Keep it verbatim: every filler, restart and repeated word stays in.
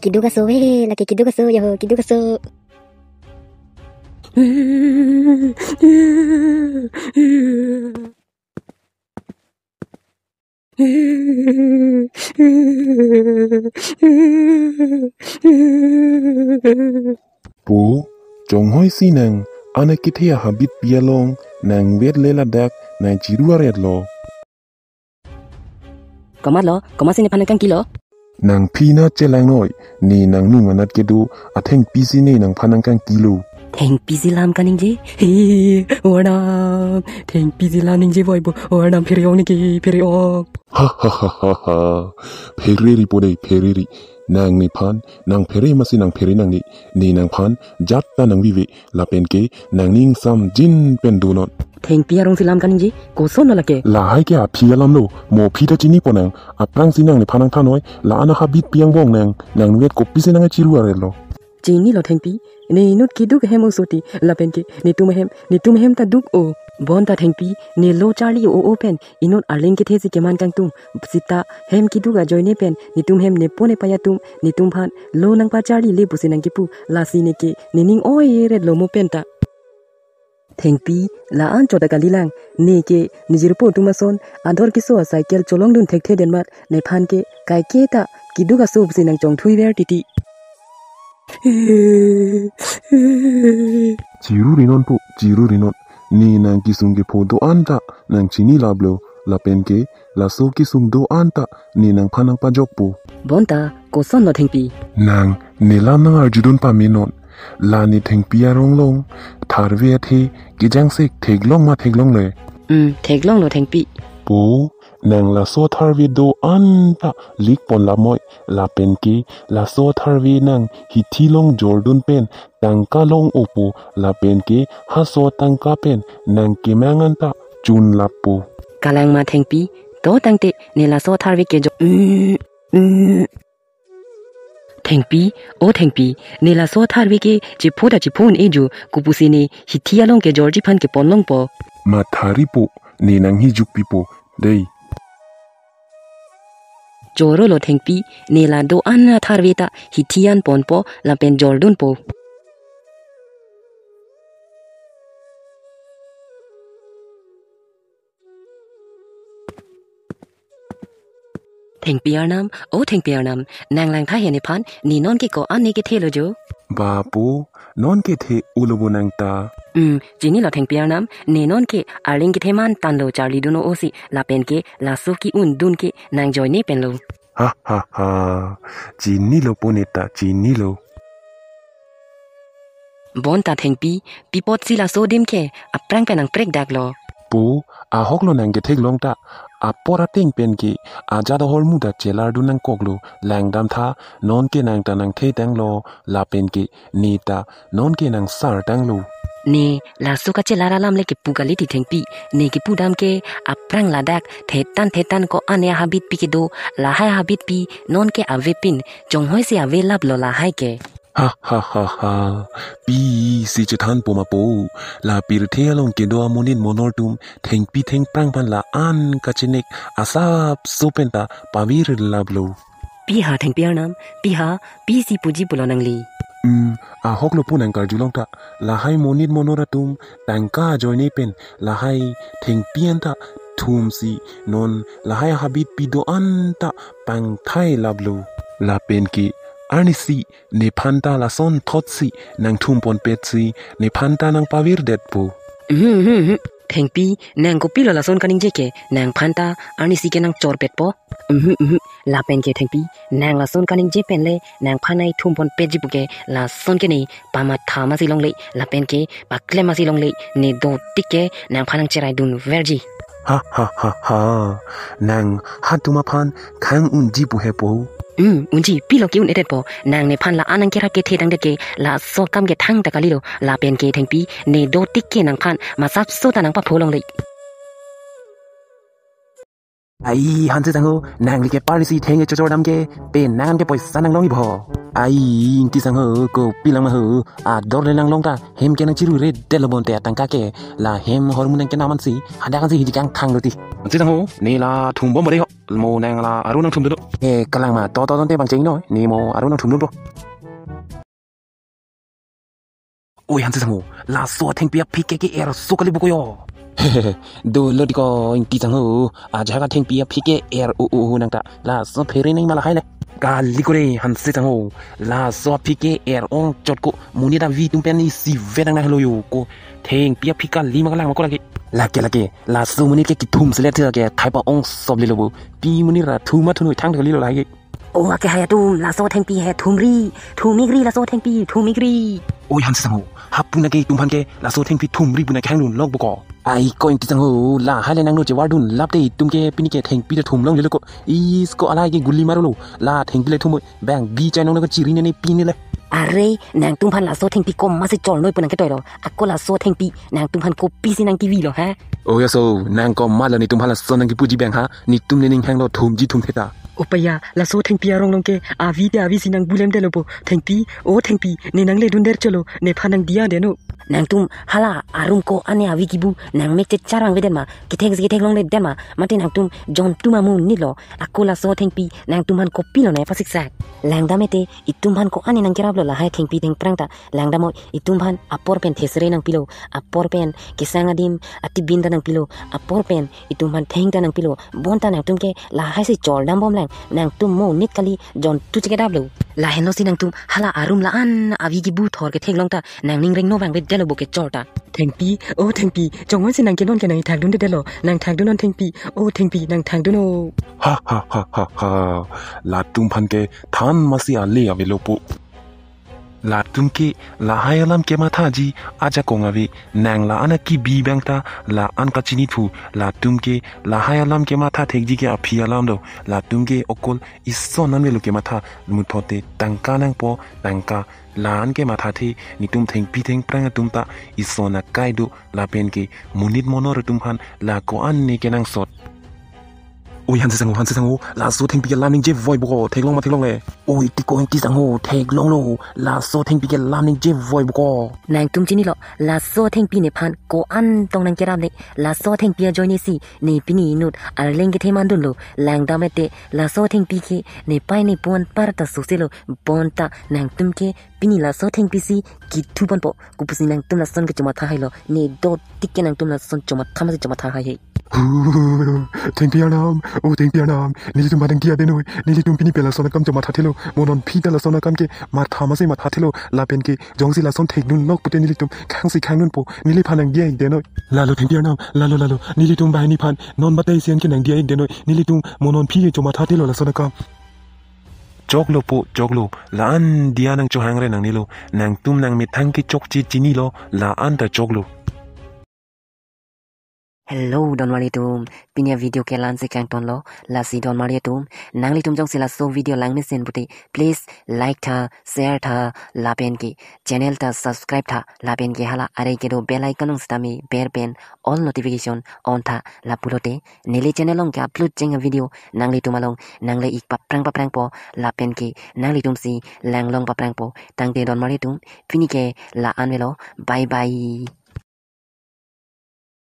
Keduk aso he, lake keduk aso ya ho, keduk aso. Po, chonghoi si nang, anak kethe ahabit pi along, nang vet le ladak, nang chiru aret lo. Komat lo, komat si nephan nangkangki lo? Nang phi na chelang noi, ne nangnung anat kedo, athengpi si ne nangphan nangkangki lo. Thengpi si lam kaningje, he, wadam, thengpi si lam ningje boy bo, wadam phere ong ningke, phere ong. Ha ha ha ha ha, phere ri po dei, phere ri. Nang nephan, nang phere masi nang phere nang ne, ne nangphan, jat ta nang vive, lapen ke, nang ning sam jin pen do non. Thengpi arong si lam kaningje, koson lo lake? Lahai ke aphi alam lo, mo phi ta chini po nang, aphrang si nang nephan nangthan noi, la-an ahabit pi angbong nang, nang nuet kopi si nang chiru aret lo. Chini lo thengpi, ne inut keduk ahem osoti, lapen ke, netum ahem, netum ahem ta duk o. Bonta thengpi, ne lo charli o o pen, inut arleng kethe si keman kangtung, sita hem keduk ajoine pen, netum hem nepo nepei atum, netum aphan, lo nangpacharli le pusi nangkipu, lasi neke, nening oi eret lo mo penta. Thengpi, la-an chot ta kalilang, neke, nejirpo atum ason, ador keso a cycle cholongdun thekthe den mat, nephan ke, kaike ta, keduk aso pusi nangchongthui ver titi. Chiru ri non po, chiru ri non. Ne nang kisung kepho do-an ta, nang chini laplo, lapen ke, laso kisung do-an ta, ne nangphan nangpajok po. Bonta, koson lo thengpi? Nang, ne lam nang arjudun pame non. La ne thengpi arong along, tharve athe, kejangsek theklong ma theklong le? Hmm, theklong lo thengpi. Po, nang laso tharve do-an ta lik pon lamoi, lapen ke laso tharve nang hithi along jordun pen tangka long opo, lapen ke haso tangka pen nang kemang an ta chun lap po. Kalang ma thengpi, to tangte ne laso tharve ke jo-, mm, mm. Thengpi, o thengpi, ne laso tharve ke chepho ta chepho un-e jo, kopusi ne hithi along kejorji aphan kepon longpo. Mathari po, ne nang hi jukpi po, dei. Choro lo thengpi, ne la do-an atharve ta hithi an ponpo, lapen jordunpo. Thengpi arnam, o thengpi arnam, nang langtha he nephan, ne non ke ko-an ne kethe lo jo? Ba po, non kethe ulo bo nang ta. Hmm, chini lo thengpi arnam, ne non ke arleng kethe man tan lo charli dun o si, lapen ke laso ki-un dun ke nang joine pen lo. Ha ha ha, chini lo po ne ta, chini lo. Bonta thengpi, pi apot si laso adim ke, aphrang pen nang prekdak lo? Po, ahok lo nang ketheklong ta, apor ateng pen ke, ajat ahormu ta chelar dun nangkok lo, langdam tha, non ke nang ta nang thetang lo, lapen ke, ne ta, non ke nang sartang lo. Ne, laso kachelar alam le kepu kali ti thengpi, ne kepu dam ke, aphrang ladak, thetan thetan ko-an ne habit pi kedo, lahai habit pi, non ke avepin, chonghoi si avelap lo lahai ke. Ha ha ha ha. Pi si chethan po ma po. La pirthe along kedo amonit monor atum thengpi thengphrang aphan la-an kachenek asapso penta pavirlap lo. Pi ha thengpi arnam, pi ha, pi si puji pulo nangli. Hmm, ahok lo pu nang karjulong ta. Lahai monit monor atum tangka ajoine pen lahai thengpi an ta thum si non lahai habit pi do-an ta pangthailap lo. Lapen ke arnisi nephan ta lason thot si nang thum ponpet si nephan ta nang pavirdet po. Mhm, mhm, mhm. Thengpi, nang kopilo lason kaningje ke, nangphan ta arnisi ke nang chorpet po. Mhm, mhm. Lapen ke thengpi, nang lason kaningje pen le, nangphan nai thum ponpetji pu ke, lason ke ne pamatha masi longle, lapen ke paklem masi longle, ne dotik ke, nangphan nang cherai dun verji. Ha ha ha ha. Nang hatum aphan khang unji pu he po. Hmm, unji, pilo ke un-edet po. Nang nephan la-an nang kerap kethe tangdet ke, laso akam ke thangta kali lo. Lapen ke thengpi, ne dotik ke nangphan, masapso ta nang papho longle. Ai, hanse jangho, nangli ke parisi theng e chochor dam ke, pen nang ke poisa nang longji bo. Ai, Ingti sang ho, kopi lang ma ho, ador le nanglong ta, hem ke nangchiru-redetlo bonta atangka ke, la hem ahormu nangkenam ansi, hadak ansi hiji kangthang roti. Ingti sang ho, ne la thumbom bore ho, mo nang la aru nangthumdunlo. Eh, kalang ma, to to tangte bang cheng noi, ne mo aru nangthumdunpo. Oi, Hanse sang ho, laso athengpi aphi ke ke-er so kali buko yo. Dolo diko, Ingti sang ho, ajahak athengpi aphi ke-er o o o nang ta, laso phere nang ma lahai le. Kali ko re, Hanse sang ho, laso aphi ke-er ong chot ko, monit avi atum pen isivet nang na helo yo ko. Thengpi aphi kali ma kalang ma ko lake. Lake lake, laso monit ke kithum selet ke thaipa ong sop lelo bo. Pi monit ra thuma thunoi thang kali lo lahai ke. O ake hai atum, laso athengpi he thumri, thumikri laso athengpi, thumikri. Oi, Hanse sang ho, hapu na ke itum aphan ke laso athengpi thumri pu nangkehangdunlok buko. Ai ko Ingti sang ho, lahai le nangno chevardun lapte itum ke pini ke thengpi le thumlonglelo ko. Is ko alai ke guli marlo, la thengpi le thum bang bi chai nong na ko chiri ne ne pini le. Are, nangtum aphan laso athengpi komatsi cholnoi pu nangketoilo. Ako laso athengpi, nangtum aphan kopisi nangkivilo, ha? O ya so, nang komatlo netum aphan laso nangkipuji bang ha, netum nening hanglo thumji thumthe ta. O paya, laso thengpi arong along ke, avi te avi si nang bulemdetlo po. Thengpi, o thengpi, ne nangledundet cholo, nephan nangdiya deno. Nangtum hala arum ko-an avi kibu, nangmek chechar vangvedet ma, kethek si kethek longledet ma, mate nangtum jontu ma monit lo, ako laso thengpi, nangtum aphan kopilo ne pasiksak. Langdam ete, itum aphan ko-an nangkeraplo lahai thengpi thengphrang ta, langdam oi, itum aphan apor pen thesere nangpilo, apor pen kesang adim, atibin ta nangpilo, apor pen itum aphan theng ta nangpilo, bonta nangtum ke lahai si choldambom lang, nangtum monit kali jontu chekedaplo. Lahenlo si nangtum hala arum la-an avi kibu thor ketheklong ta, nangning rengno vangvedetlo bo kechor ta. Thengpi, o thengpi, chongvon si nangkenon ke nangthakdundetlo, nangthakdun non thengpi, o thengpi, nangthakdun o. Ha ha ha ha ha. Latum aphan ke than masi ale avelo po. Latum ke lahai alam kemathaji ajakong ave, nang la-an akibi bang ta la-an kachinithu, latum ke lahai alam kematha thekji ke aphi alam do, latum ke okol ison an avelo kematha, muthote tangka nangpo, tangka la-an kemathathe, netum thengpi thengphrang atum ta ison akai do, lapen ke monit monor atum aphan la ko-an ne kenangsot. Oi, Hanse sang ho, Hanse sang ho, laso thengpi ke lam ningje voi buko, theklong ma theklongle. Oi, tiko Ingti sang ho, theklonglo, laso thengpi ke lam ningje voi buko. Nangtum chinilo, laso thengpi nephan ko-an tong nangkerap le, laso thengpi ajoine si, ne pini inut arleng kethe mandunlo, langdam ete, laso thengpi ke, nepei nepo anparta soselo, bonta nangtum ke, pini laso thengpi si, kithuponpo, kopusi nangtum lason kechomatha hailo, ne dotik ke nangtum lason chomatha masi chomatha hai he. Hu, thengpi arnam, o thengpi arnam, nelitum badang kia denoi, nelitum pini pe lason akam chomathathelo, mo non aphi ta lason akam ke matha masi mathathelo, lapen ke jongsi lason thekdunlok pute nelitum khangsi khangdunpo, neliphan nangdiya-ik denoi. Lalo thengpi arnam, lalo lalo, nelitum banghini aphan, non batai sian ke nangdiya-ik denoi, nelitum mo non aphi ke chomathathelo lason akam. Choklo po, choklo, la-an diya nangchohangre nangnelo, nangtum nangmethang ke chokche chinilo, la-an ta choklo. Hello, donmari atum. Pini avideo ke la-an si kangtonlo, lasi donmari atum. Nanglitum jongsi laso video langmesen pute, please like tha, share tha, lapen ke channel ta subscribe tha, lapen ke hala are kedo bell icon along sitame ber pen all notification on tha, lapulote neli channel along ke-upload cheng avideo nanglitum along nangle-ik paphrang paphrangpo, lapen ke nanglitum si langlong paphrangpo. Tangte donmari atum, pini ke la-an avelo, bye bye.